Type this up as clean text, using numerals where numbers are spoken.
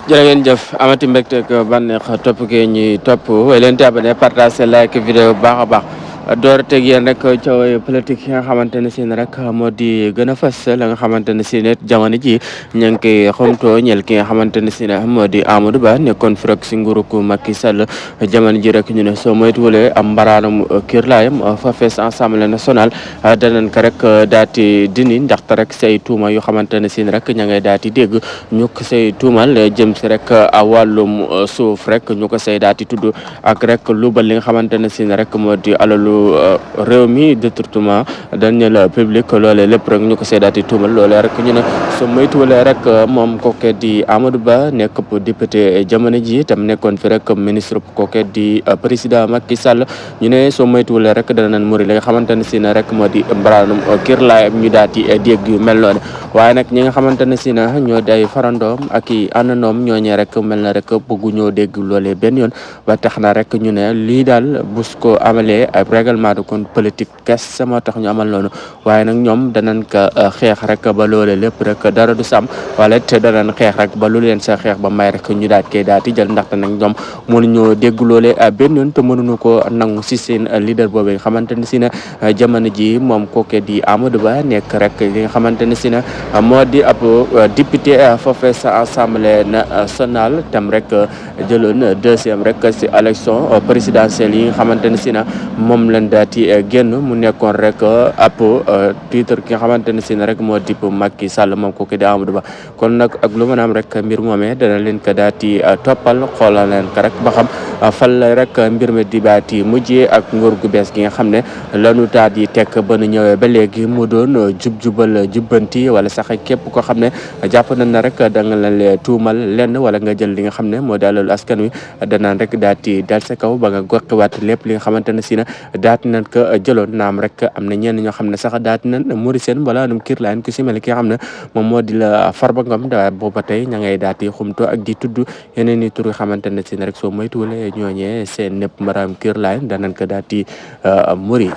jërë ngeen jëf amati mbégte ak bànneex topp gi ñuy topp way leen di abonné partage like vidéo bu baax a baax door teg yéen rek coow politique yi nga xamante ne si ne rek moo di gën a fës la nga xamante ne si ne jamono ji ñu ngi koy xomtoo ñel ki nga xamante ne si ne moo di Amadou Ba nekkoon fi rek si nguurug Macky Sall jamono ji rek ñu ne soo moytuwulee am mbaraanam kiirlaayam fa fees Assemblée nationale danañ ko rek daati dindi ndaxte rek say tuuma yoo xamante ne si ne rek ña ngay daati dégg ñu ko say tuumal jëm si rek a wàllum suuf rek ñu ko say daati tudd ak rek lu ba li nga xamante ne si ne rek moo di alalu réew mi détournement deniers publics loolee lépp rek ñu ko seedaati tuumal loolee rek ñu ne su moytuwulee rek moom kooke di Amadou Ba nekk député jamono ji tam nekkoon fi rek ministre kooke di président Macky Sall ñu ne soo moytuwulee rek danañ muri li nga xamante ne si ne rek moo di mbaraanum kirlaay ñu daati dégg yu mel noonu waaye nag ñi nga xamante ne si na ñoo day farandoom ak i àndandoom ñooñee rek mel na rek bëggu ñoo dégg loolee benn yoon ba tax na rek ñu ne lii daal bus ko amalee règlement de compte politique kese moo tax ñu amal noonu waaye nag ñoom danañ ko xeex rek ba loole lépp rek dara du sam wala te danañ xeex rek ba lu leen sa xeex ba may rek ñu daat koy daati jël ndaxte nag ñoom mënuñoo dégg loole benn yoon te mënuñu ko nangu si seen leader boobu nga xamante ne si ne jamono ji moom kooke di Amadou Ba nekk rek li nga xamante ne si ne moo di ab député foofee sa assemblée nationale tam rek jëloon deuxième rek si élection présidentielle yi nga xamante ne si na moom lañ daati génn mu nekkoon rek ab titre ki nga xamante ne si ne rek moo dipp Macky Sall moom kooku di Amadou Ba kon nag ak lu mën a am rek mbir moomee dana leen ko daati toppal xoolal leen ko rek ba xam fan la rek mbir mi di baati mujjee ak nguur gu bees gi nga xam ne lanu taat yi tekk ba nu ñëwee ba léegi mu doon jubal jubbanti wala sax képp koo xam ne jàpp nañ na rek da nga leen tuumal lenn wala nga jël li nga xam ne moo daalalu askan wi danaan rek daati dal sa kaw ba nga goqiwaat lépp li nga xamante ne si na daati nañ ko jëloon naam rek am na ñenn ñoo xam ne sax daati nañ muri seen wala num kiir laan ku si mel ki nga xam ne moom moo di la Farba Ngom da booba tey ña ngay daati xumto ak di tudd yeneen i tur yoo xamante ne si na rek soo moytuwulee ñooñee seen nëpp maraam kiir laan danañ ko daati muri